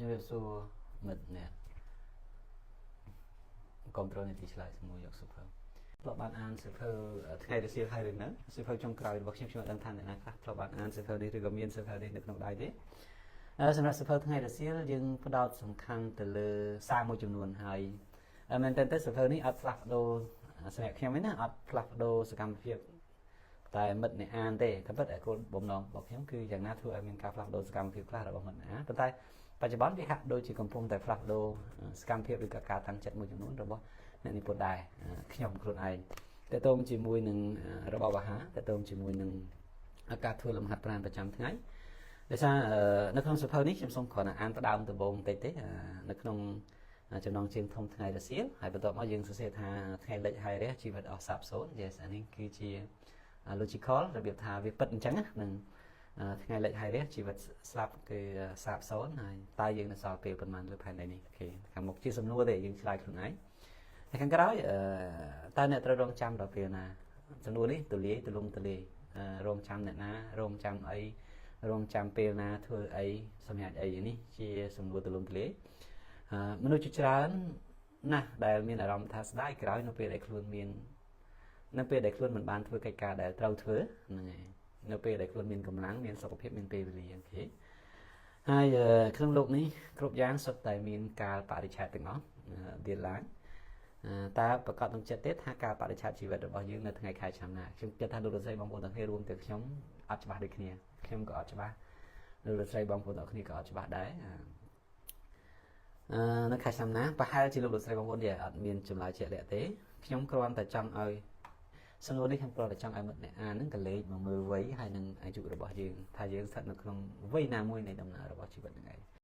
ជំរាបសួរមិត្តអ្នកគ្រប់គ្រងនីតិឆ្លើយសំណួរយកសៀវភៅធ្លាប់បានអានសៀវភៅថ្ងៃរសៀលហើយឬនៅសៀវភៅចុងក្រោយរបស់ខ្ញុំខ្ញុំអត់ដឹងថាអ្នកណាខ្លះធ្លាប់បានអានសៀវភៅនេះឬក៏មានសៀវភៅនេះនៅក្នុងដៃទេសម្រាប់សៀវភៅថ្ងៃរសៀលយើងផ្ដោតសំខាន់ទៅលើសារមួយចំនួនហើយមែនតើទៅសៀវភៅនេះអត់ផ្លាស់ប្ដូរសម្រាប់ខ្ញុំឯណាអត់ផ្លាស់ប្ដូរសកម្មភាពតែមិត្តអ្នកអានទេតែពិតគោលបំណងរបស់ខ្ញុំគឺយ៉ាងណាធ្វើឲ្យមានការផ្លាស់ប្ដូរសកម្មភាពខ្លះរបស់មិត្តអ្នកអានប៉ុន្តែបច្ចុប្បន្នវាហាក់ដូចជាកំពុងតែផ្លាស់ប្ដូរសកម្មភាពឬក៏ការតាំងចិត្តមួយចំនួនរបស់អ្នកនិពន្ធដែរខ្ញុំខ្លួនឯងតកតងជាមួយនឹងរបបអាហារតកតងជាមួយនឹងការធ្វើលំហាត់ប្រាណប្រចាំថ្ងៃដោយសារនៅក្នុងសៀវភៅនេះខ្ញុំសូមគ្រាន់តែអានផ្ដើមដំបូងបន្តិចទេនៅក្នុងចំណងជើងធំថ្ងៃរសៀលហើយបន្ទាប់មកយើងសរសេរថាថ្ងៃលិចហើយរះជីវិតអស់សាបសូន្យ Yes អានេះគឺជា logical របៀបថាវាពិតអញ្ចឹងណានឹងថ្ងៃលិចហើយរះជីវិតស្លាប់គឺសាបសូន្យហើយតើយើងនៅសល់ពេលប៉ុន្មានលើផែនដីនេះOK ខាងមុខជាសំណួរទេយើងឆ្លើយខ្លួនឯងហើយខាងក្រោយតើអ្នកត្រូវរងចាំដល់ពេលណាសំណួរនេះទូលាយទូលំទូលាយរងចាំអ្នកណារងចាំអីរងចាំពេលណាធ្វើអីសម្រាប់អីនេះជាសំណួរទូលំទូលាយមនុស្សជាច្រើនណាស់ដែលមានអារម្មណ៍ថាស្ដាយក្រោយនៅពេលដែលខ្លួនមាននៅពេលដែលខ្លួនមិនបានធ្វើកិច្ចការដែលត្រូវធ្វើហ្នឹងហើយនៅពេលដែលខ្លួនមានកម្លាំងមានសុខភាពមានពេលវេលាOK ហើយក្នុងលោកនេះគ្រប់យ៉ាងសុទ្ធតែមានកាលបរិច្ឆេទទាំងអស់ deadline តើប្រកាសក្នុងចិត្តទេថាកាលបរិច្ឆេទជីវិតរបស់យើងនៅថ្ងៃខែឆ្នាំណាខ្ញុំគិតថាលោកលោកស្រីបងប្អូនទាំងគ្នារួមទាំងខ្ញុំអត់ច្បាស់ដូចគ្នាខ្ញុំក៏អត់ច្បាស់លោកលោកស្រីបងប្អូនទាំងគ្នាក៏អត់ច្បាស់ដែរអឺនៅខែឆ្នាំណាប្រហែលជាលោកលោកស្រីបងប្អូននេះអត់មានចម្លើយជាក់លាក់ទេខ្ញុំគ្រាន់តែចង់ឲ្យសំណួរនេះខ្ញុំគ្រាន់តែចង់ឲ្យមិត្តអ្នកអានហ្នឹងក៏លេខមកមើលវ័យហើយនឹងអាយុរបស់យើងថាយើងស្ថិតនៅក្នុងវ័យណាមួយនៃដំណើររបស់ជីវិតហ្នឹងឯង។